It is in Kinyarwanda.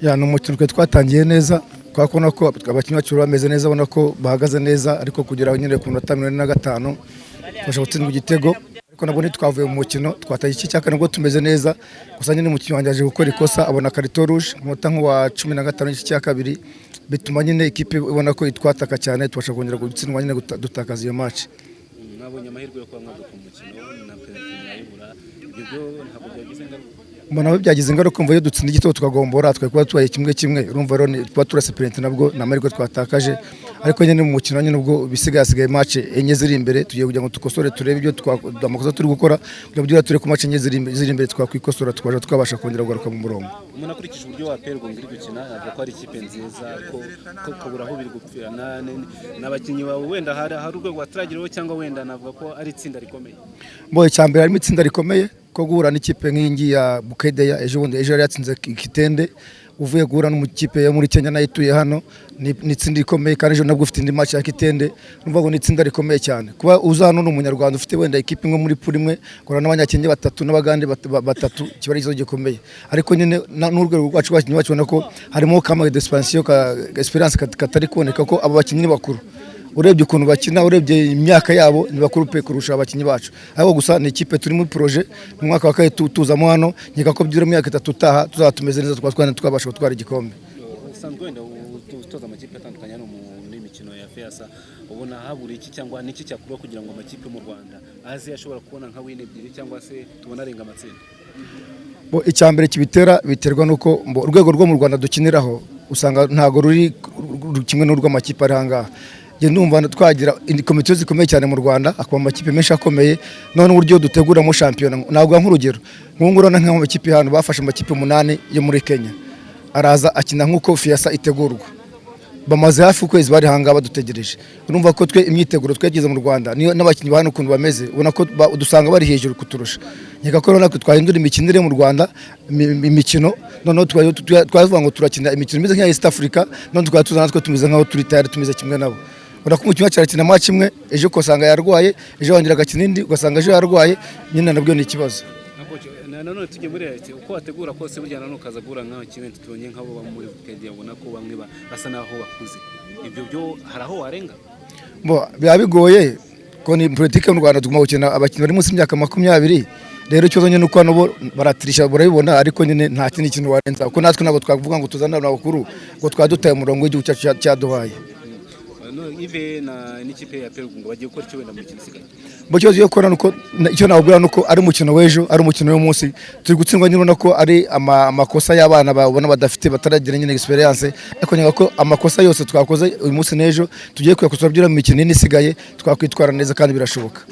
Ya, ni umukino twe twatangiye neza, twakubona ko abakinnyi bacu bameze neza, ubona ko bahagaze neza, ariko kugera nyine ku minota 45 tubasha gutsindwa igitego. Ariko nabwo ntitwavuye mu mukino, twataye igice cya kane nabwo tumeze neza. Gusa nyine umukinnyi wanjye aje gukora ikosa, abona carton rouge mu munota nk'uwa 15 y'igice cya kabiri, bituma nyine ikipe ibona ko itwataka cyane, tubasha kongera gutsindwa nyine, dutakaza iyo match. Mwabonye amahirwe yo kuba mwagaruka mu mukino na penalty mwayibura, ibyo byo ntabwo byagize ingaruka? Mbona aho byagize ingaruka. Umva, iyo dutsinda igitego tukagombora, twari kuba tubaye 1-1. Urumva rero kuba turase penalty nabwo ni amahirwe twatakaje. Ariko nyine mu mukino nyine ubwo bisigaye, hasigaye match enye ziri imbere, tugiye kugira ngo dukosore, turebe ibyo amakosa turi gukora, kugira ngo turebe ko match enye ziri imbere twakwikosora, tukaja twabasha kongera kugaruka mu murongo. Umuntu akurikije uburyo APR Rugunga iri gukina, avuga ko ari ikipe nziza, ko kabura aho biri gupfira n'abakinnyi bawe, wenda hari urwego batarageraho, cyangwa wenda navuga ko ari itsinda rikomeye. Bo, icya mbere harimo itsinda rikomeye, ko guhura n'ikipe nk'iyi ngiyi ya Bukedea, ejo bundi ejo yari yatsinze Kitende, uvuye guhura n'umukipe yo muri Kenya nayo ituye hano, ni itsinda rikomeye. Kandi ejo nabwo ufite indi match ya Kitende. Urumva ngo ni itsinda rikomeye cyane. Kuba uza hano ni umunyarwanda ufite wenda ikipe imwe muri pool imwe, guhura n'abanyakenya batatu n'abagande batatu, kiba ari ikibazo gikomeye. Ariko nyine n'urwego rwacu rw'abakinnyi bacu, ubona ko harimo kama d'expansion ka experience katari kuboneka, ko abo bakinnyi ni bakuru. Urebye ukuntu bakina, urebye imyaka yabo, ni bakuru pe kurusha abakinnyi bacu. Ariko gusa ni ikipe turi muri projet, mu mwaka wa kabiri tuzamo hano. Nkeka ko byura mu myaka 3 utaha tuzaba tumeze neza, twaba twabasha gutwara igikombe. Usanzwe wenda utoza amakipe atandukanye hano muri mikino ya FEASSSA, ubona habura iki cyangwa niki cyakorwa kugira ngo amakipe mu Rwanda aze ashobora kubona nka win ebyiri cyangwa se tubona arenga amatsinda? Bo, icya mbere kibitera biterwa nuko urwego rwo mu Rwanda dukiniraho usanga ntabwo ruri kimwe n'urw'amakipe ari ahangaha. Njye ndumva twagira komite zikomeye cyane mu Rwanda, hakaba amakipe menshi akomeye. None uburyo duteguramo shampiyona, ntabwo nk'urugero nk'ubu ngubu urabona nk'amakipe hano bafashe amakipe 8 yo muri Kenya, araza akina nk'uko FEASSSA itegurwa. Bamaze hafi ukwezi bari ahangaha badutegereje. Urumva ko twe imyiteguro twageze mu Rwanda niyo n'abakinnyi ba hano ukuntu bameze, ubona ko dusanga bari hejuru kuturusha. Nkeka ko rero natwe twahindura imikinire mu Rwanda, imikino, noneho twavuga ngo turakina imikino imeze nk'iya East Africa, none tukaba tuza natwe tumeze nk'aho turi tayari, tumeze kimwe nabo. Ubona ko umukinnyi wacu arakina match imwe, ejo ugasanga yarwaye, ejo wongera agakina indi, ugasanga ejo yarwaye nyine, nabwo ni ikibazo. Nanone tujye muri reality, uko wategura kose burya nanone ukaza guhura nk'abakinnyi tubonye nk'abo bo muri Bukedea, ubona ko bamwe basa n'aho bakuze, ibyo byo hari aho warenga? Bo, biba bigoye ko ni politike mu Rwanda, tugomba gukina abakinnyi bari munsi y'imyaka 20. Rero ikibazo nyine uko hano bo baratirisha, barabibona, ariko nyine nta kindi kintu warenza, kuko natwe ntabwo twavuga ngo tuzane abantu bakuru ngo twaba dutaye umurongo w'igihugu cyacu cyaduhaye. No, Yves na n'ikipe ya APR Rugunga bagiye gukora icyo wenda mu mikino isigaye? Mu kibazo cyo gukora nuko icyo nababwira nuko ari umukino w'ejo, ari umukino w'umunsi turi gutsindwa nyine, ubona ko ari amakosa y'abana babona badafite, bataragira nyine experience. Ariko nyuma ko amakosa yose twakoze uyu munsi n'ejo tugiye kuyakosora, byura mu mikino ine isigaye twakwitwara neza kandi birashoboka.